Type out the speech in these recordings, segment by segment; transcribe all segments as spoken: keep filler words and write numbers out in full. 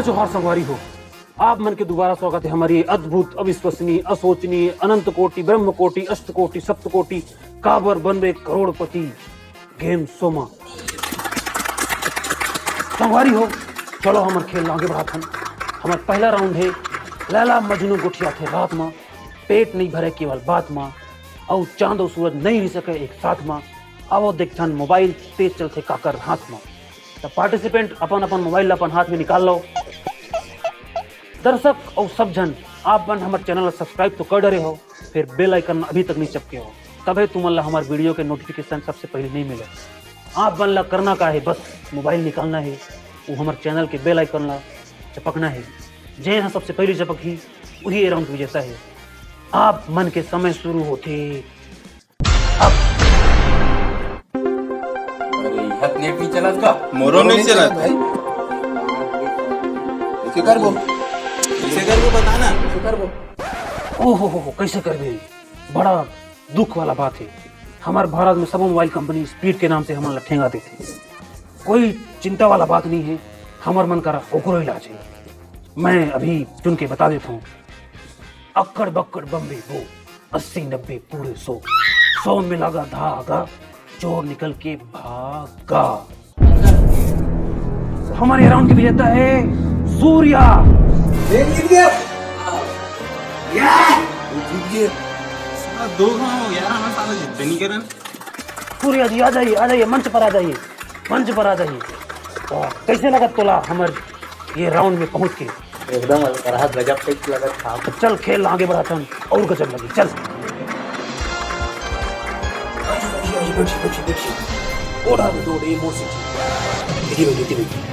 जोहार संगवारी हो, आप मन के दोबारा स्वागत है हमारी अद्भुत, अविश्वसनीय, असोचनीय, अनंत कोटि, ब्रह्म कोटि, अष्ट कोटि, सप्त कोटि, काबर बनबे करोड़पति game show मा। संगवारी हो, चलो हमर खेल ला आगे बढ़ाथन। हमर पहला round है लैला मजनू गोठियाथे रात मा, पेट नहीं भरे केवल बात मा, अउ चांद अउ सूरज नहीं रह सके एक साथ मा। आवो देखथन mobile तेज चलथे काकर हाथ मा। त participant अपन अपन mobile ला अपन हाथ में निकाल लो। दर्शक अउ सब झन, आप मन हमर channel ला subscribe तो कर डरे हो, फिर bell icon अभी तक नहीं चपके हो, तभे तुमन ला हमर video के notification सबसे पहले नहीं मिले। आप मन ला करना का है, बस mobile निकालना है, वो हमर channel के bell icon ला चपकना है। जेन ह सबसे पहले चपकही, वही ये round के विजेता है। आप मन के समय शुरू होथे अब। अरे, इहाँ नेट नहीं चलत का? मोरो नहीं चलत। भाई, कैसे करबो? कैसे करबो, बता ना। कैसे करबो? ओहो हो हो, कैसे करबे? बड़ा दुख वाला बात है। हमार भारत में सबो mobile company speed के नाम से हमन ला ठेंगा देथे। कोई चिंता वाला बात नहीं है, हमर मन करा ओकरो इलाज है। मैं अभी चुन के बता देता हूँ। अक्कड़ बक्कड़ बम्बे बो, अस्सी नब्बे पूरे सौ, सौ में लगा धागा, चोर निकल के भागा। हमारे round के विजेता है सूर्या। ये जीत गया। या! ये जीत गया। साला दो गाँव यार, हमारे साला जीतबे नहीं करे। सूर्या जी, आ जाइए, आ जाइए, मंच पर आ जाइए, मंच पर आ जाइए। वाह, कैसे लगत तोला हमर ये round में पहुंच के? एकदम अलकरहा गजब type लगत था। चल, खेल आगे बढ़ाथन, और गजब लगी, चल। बैठी, बैठी, बैठी, बैठी। ओड़ा में दौड़े मोर सीटी। इधर बैठी, इधर बैठी।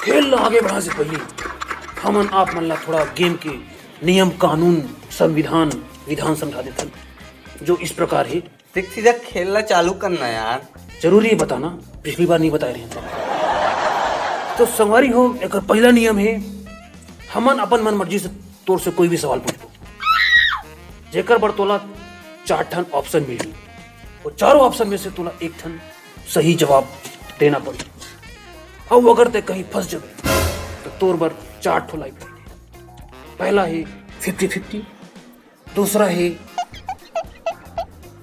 खेल ला आगे बढ़ा से पहले हमन आप मन ला थोड़ा game के नियम, कानून, संविधान, विधान समझा देथन, जो इस प्रकार है। देख, सीधा खेल ला चालू करना यार। जरूरी है बताना, पिछली बार नहीं बताए रहे थे। तो संगवारी हो, एकर पहला नियम है, हमन अपन मन मर्जी से तोर से कोई भी सवाल पूछबो, जेकर बर तोला चार ठन option मिलही, वो चारों option में से तोला एक ठन सही जवाब देना पड़ही। अउ अगर तै कहीं फंस जबे, तो तोर बर चार ठो lifeline है। पहला है fifty fifty, दूसरा है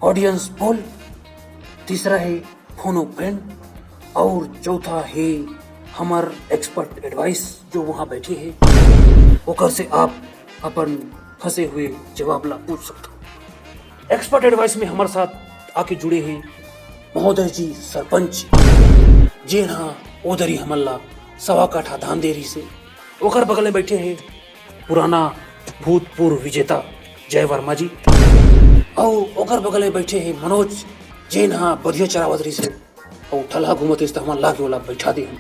audience poll, तीसरा है phone a friend, और चौथा है हमर expert advice, जो वहाँ बैठे हैं, ओकर से आप अपन फंसे हुए जवाब ला पूछ सकते हो। Expert advice में हमर साथ आके जुड़े हैं महोदय जी सरपंच, जेन हा ओदरी हमन ला सवा काठा धान दे रहिस हे। ओकर बगल में बैठे हैं पुराना भूतपूर्व विजेता जय वर्मा जी, अउ ओकर बगल में बैठे हैं मनोज, जेन हा बधिया चरावत रहिस हे, अउ ठलहा घूमत रहिस, त हमन लाके ओला बैठा दे हन।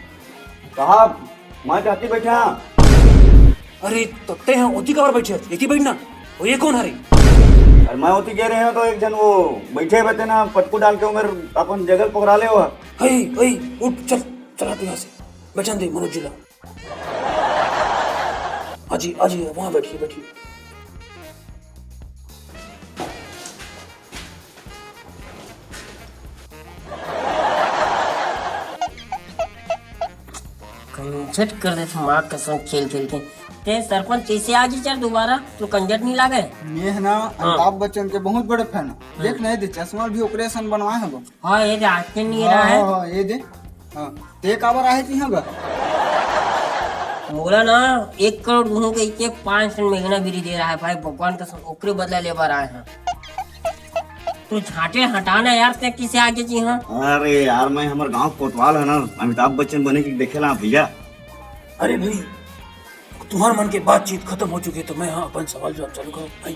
साहब, मैं चाहती बैठा। अरे, त तैं हा ओती काबर बैठे हस? एती बैठ ना। अउ ये कोन हरे? अरे, मैं ओती गे रहे हंव, त एक झन वो बैठे बते ना, पटकू डाल के ओमेर अपन जगह पकड़ा ले हो। हे, हे, उठ, चल, चला तू यहाँ से। बैठन दे मनोज जी ला। आ जी, आ जी, वहाँ बैठिए, बैठिए। कंजट कर देथे माँ कसम खेल खेल के। तैं सरपंच कइसे आ गे चल दोबारा? तोर कंजट नहीं लागे? मैं ह ना हाँ। अमिताभ बच्चन के बहुत बड़े fan हूँ। हाँ। देख ना, ये दे चश्मा भी ओकरे असन बनवाए हंव। हाँ, ये दे आँखें नहीं हाँ, रहा है। हाँ, हाँ, ये दे। हाँ, तैं काबर आए हस इहाँ बर? मोला ना एक करोड़ दूहूं कहिके पाँच ठन मेघना बिरी दे रहा है भाई, भगवान कसम ओकरे बदला ले बर आए हंव। तू झांटे हटा ना यार, तैं कइसे आ गे जी? हाँ। अरे यार, मैं हमर गांव कोतवाल है ना, अमिताभ बच्चन बने के देखे ला भैया। अरे भाई, तुम्हार मन के बातचीत खत्म हो चुकी है, तो मैं हाँ अपन सवाल जवाब चालू करूँ भाई।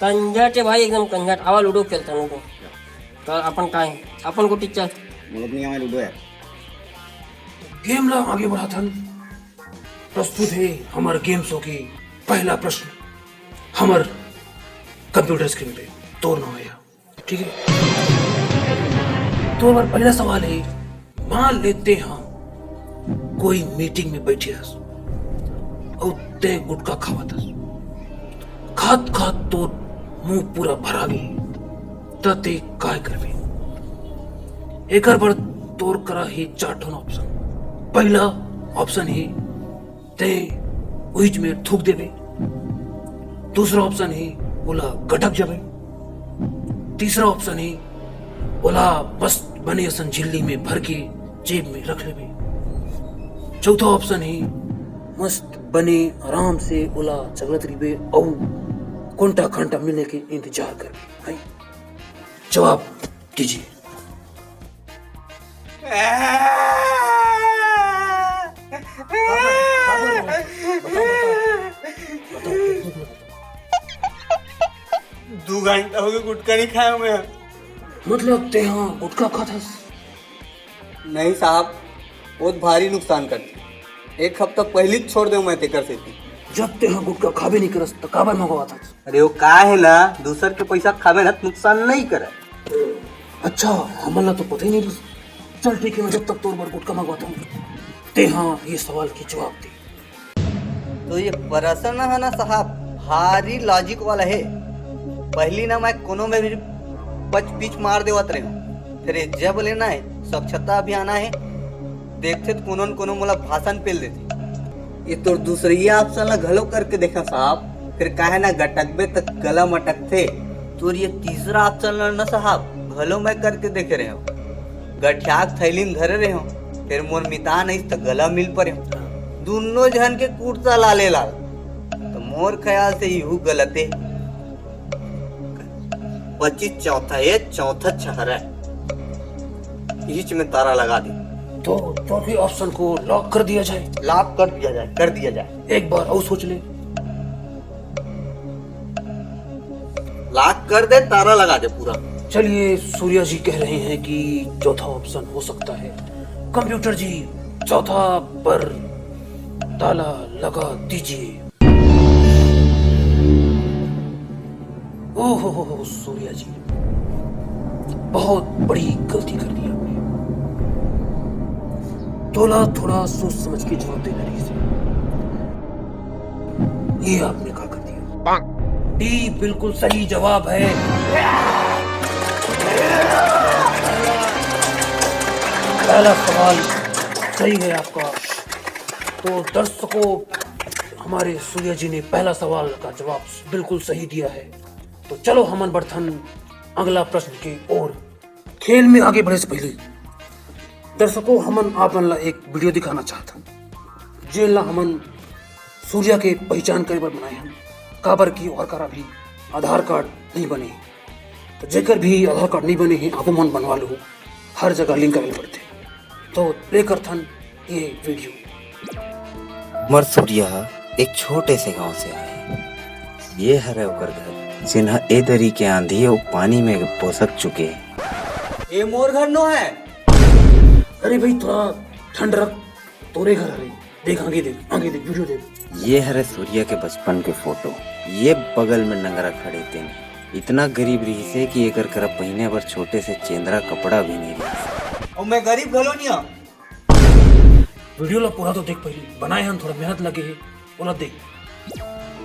कंजट है भाई, एकदम कंजट। आवा लूडो खेलथन, लूडो। तो अपन का है? अपन गोटी चल। मतलब नहीं आवे लूडो यार। Game ला आगे बढ़ाथन। प्रस्तुत है हमर game show के पहला प्रश्न। हमर computer screen पे तोर नाम आया, ठीक है? तो हमर पहला सवाल है, मान लेते हैं कोई meeting में बैठे हस अउ तैं गुटखा खावत हस, खात खात तोर मुंह पूरा भरा गे, त तैं काय करबे? एकर बर तोर करा ही चार ठन ऑप्शन। पहला ऑप्शन ही ते उहिच में थूक देबे। दूसरा ऑप्शन ही ओला गटक जाबे। तीसरा ऑप्शन ही ओला मस्त बने असन झिल्ली में भर के जेब में रख लेबे। चौथा ऑप्शन ही मस्त बने आराम से ओला चगलत रहिबे अउ कोंटा खंटा मिलने के इंतजार करबे। हैं? जवाब दीजिए। दू घंटा हो गए गुटखा नहीं खाया मैं। मतलब तेहा गुटखा खाथस? नहीं साहब, बहुत भारी नुकसान करते। एक हफ्ता पहले ही छोड़ दे मैं तेकर सेती। जब तेहा गुटखा खाबे नहीं करस त काबर मंगवाथस? अरे वो का है ना, दूसर के पैसा खाबे ना त नुकसान नहीं करे। अच्छा, हमन ला तो पता ही नहीं रहिस। चल ठीक है, मैं जब तक तोर बर गुटखा मंगवाता हूँ, तेहा ये सवाल के जवाब दे। तो ये प्रश्न है ना साहब, भारी लॉजिक वाला है। पहली ना मैं कोनो में भी पच पीछ मार देवत रहे हूँ, फिर ये जब लेना है, स्वच्छता अभियान है, देखते तो कोनो न कोनो मोला भाषण पेल देते। ये तो दूसरी ऑप्शन ला घलो करके देखा साहब, फिर काहे ना गटकबे त गला मटकथे। तोर ये तीसरा ऑप्शन ला ना साहब घलो मैं करके देखे रहे हूँ। गठियाक थैली में धरे रहे हूँ, फिर मोर मितान आइस त गला मिल परे हूँ। दोनों झन के कुर्ता लाले लाल, तो मोर ख्याल से इहू गलते। पच्चीस चौथा, ये चौथा छहरा है। बीच में तारा लगा दे। तो चौथे ऑप्शन को लॉक कर दिया जाए। लॉक कर दिया जाए, कर दिया जाए। एक बार और सोच ले। लॉक कर दे, तारा लगा दे पूरा। चलिए, सूर्या जी कह रहे हैं कि चौथा ऑप्शन हो सकता है। कंप्यूटर जी, चौथा पर ताला लगा दीजिए। ओहो हो हो, सूर्या जी, बहुत बड़ी गलती कर दी आपने। तोला थोड़ा सोच समझ के जवाब देना रहिस। ये आपने का कर दिया? डी बिल्कुल सही जवाब है। पहला सवाल सही है आपका। तो दर्शकों, हमारे सूर्या जी ने पहला सवाल का जवाब बिल्कुल सही दिया है। तो चलो हमन बढ़थन अगला प्रश्न के ओर। खेल में आगे बढ़े से पहले दर्शकों, हमन आप मन ला एक वीडियो दिखाना चाहत हन, जेन ला हमन सूर्या के पहचान करे बर बनाए हन, काबर कि ओकर करा भी आधार कार्ड नहीं बने हे। तो जेकर भी आधार कार्ड नहीं बने हे, आपो मन बनवा लो, हर जगह लिंक करे पड़थे। तो प्ले करथन ये वीडियो। हमर सूर्या ह एक छोटे से गांव से आए। ये हरे ओकर घर, जेन ह ए दरी के आंधी अउ पानी में बोसक चुके हे। ये मोर घर नो है। अरे भाई, थोड़ा ठंड रख, तोरे घर हरे। देख, आगे देख, आगे देख, वीडियो देख। ये हरे सूर्या के बचपन के फोटो। ये बगल में नंगरा खड़े तेन इतना गरीब रहिसे कि एकर करा पहिने बर छोटे से चेंदरा कपड़ा भी नहीं रहिस। और मैं गरीब घलो नहीं हूँ। वीडियो ला पूरा तो देख, पहले बनाए हन, थोड़ा मेहनत लगे हे, ओला देख।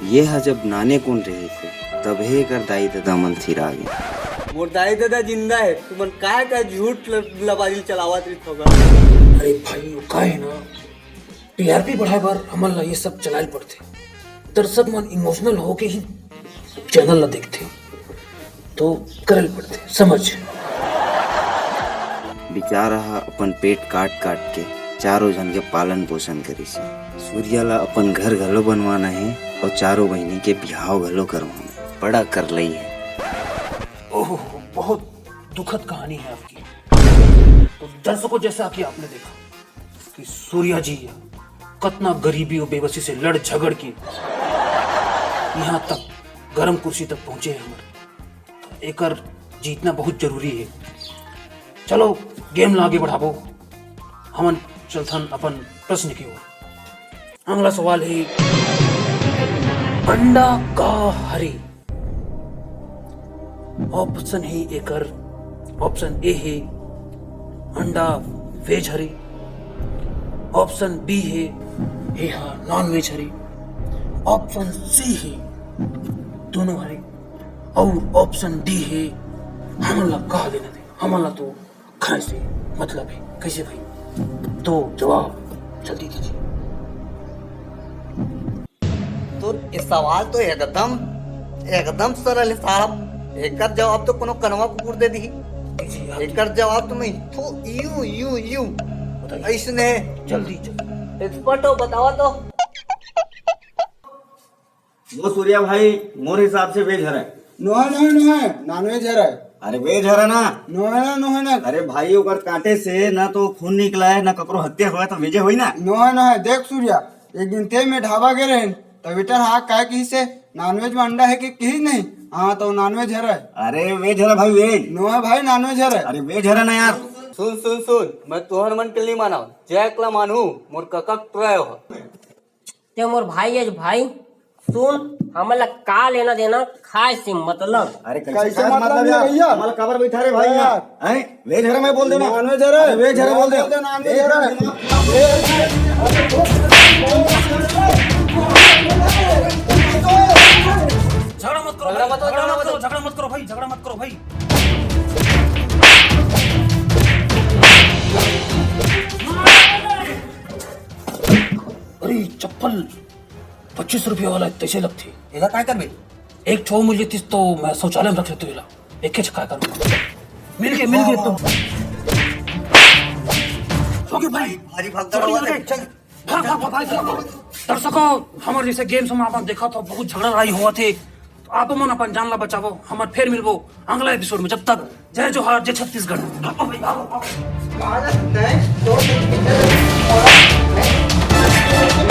ये ह जब नाने कुन रहिसे, तभे एकर दाई ददा मन सिरा गे। मोर दाई ददा जिंदा है, तुमन काय काय झूठ ल-, लबाजी चलावत रहित होगा। अरे भाई, वो का है ना, टीआरपी बढ़ाए बर हमन ला ये सब चलाए ल पड़थे। दर्शक मन इमोशनल होके ही चैनल ला देखथे, तो करे ल पड़थे, समझ। बेचारा ह अपन पेट काट काट के चारों झन के पालन पोषण करिस हे। सूर्या ला अपन घर घलो बनवाना हे और चारों बहिनी के बिहाव घलो करवाना हे। बड़ा करलई हे। ओहो, बहुत दुखद कहानी है आपकी। तो दर्शकों, जैसा कि आपने देखा कि सूर्या जी कतना गरीबी और बेबसी से लड़ झगड़ के यहाँ तक गरम कुर्सी तक पहुंचे हैं हमर, तो एकर जीतना बहुत जरूरी है। चलो, गेम ला आगे बढ़ाबो, हमन चलथन अपन प्रश्न की ओर। अगला सवाल है, अंडा का हरे? ऑप्शन है एकर, ऑप्शन ए है अंडा वेज हरे, ऑप्शन बी है एहा नॉन वेज हरे, ऑप्शन सी है दोनों हरे, और ऑप्शन डी है हमन ला का लेना देना, हमन ला तो खाए से मतलब है, कैसे भाई? तो जवाब जल्दी दीजिए। तो ये सवाल तो एकदम, एकदम सरल है साहब। एकर जवाब तो कोनो कनवा कुकुर दे दी। दीजिए आप। एकर जवाब तो मैं थू, यू, यू, यू। बताइए। ऐसने। जल्दी, जल्दी। एक्सपर्ट हो, बतावा तो। वो सूर्या भाई, मोर हिसाब से वेज हरय। नोहे, नोहे, नोहे, नॉनवेज हरय। अरे वेज हरय ना। नोहे ना, नोहे ना। अरे भाई, ओकर काटे से ना तो खून निकला है, ना ककरो हत्या हुआ, तो वेजे होई ना। नोहे, नोहे, देख सूर्या, एक दिन ते में ढाबा गे रहेन, त वेटर हा काय किहिसे, नॉनवेज में अंडा है कि किहिस नहीं? हाँ, तो नॉनवेज हरय। अरे वेज हरय भाई, वेज। नोहे भाई, नॉनवेज हरय। अरे वेज हरय ना यार। सुन, सुन, सुन, मैं तुहर मन के नहीं मानव, जय एकला मानहू, मोर कका ट्राय हो। ते मोर भाई अस भाई, सुन, हमन ला का लेना देना खाए से मतलब। अरे कैसे कैसे खाए से मतलब मतलब है यार? भैया? हमन ला काबर बैठा रे भाई यार। यहाँ? हैं? वेज हरय मैं बोल देना। नॉनवेज हरय। अरे वेज हरय बोल दे। नॉनवेज हरय। झगड़ा मत करो, झगड़ा मत करो, झगड़ा मत करो, झगड़ा मत करो भाई, झगड़ा मत करो भाई। अरे चप्पल पच्चीस रुपया वाला तैसे लगथे। एला काय करबे? एक ठो मिल जतिस तो मैं शौचालय में रख लेते एला। एक ही छक्का कर। मिल गए, मिल गए तुम। ओके भाई। भारी भाग दौड़ चल, हुआ चल, था। चल। भाग, भाग, भाग, भाग, भाग। दर्शकों, हमर जैसे गेम में आप देखा तो बहुत झगड़ा लड़ाई हुआ थे। तो आप मन अपन जान ला बचावो, हमर फिर मिलबो अगला एपिसोड में। जब तक जय जोहार, जय छत्तीसगढ़। भागो भाई, भागो, भागो। भारत नहीं, दो दिन की जरूरत है।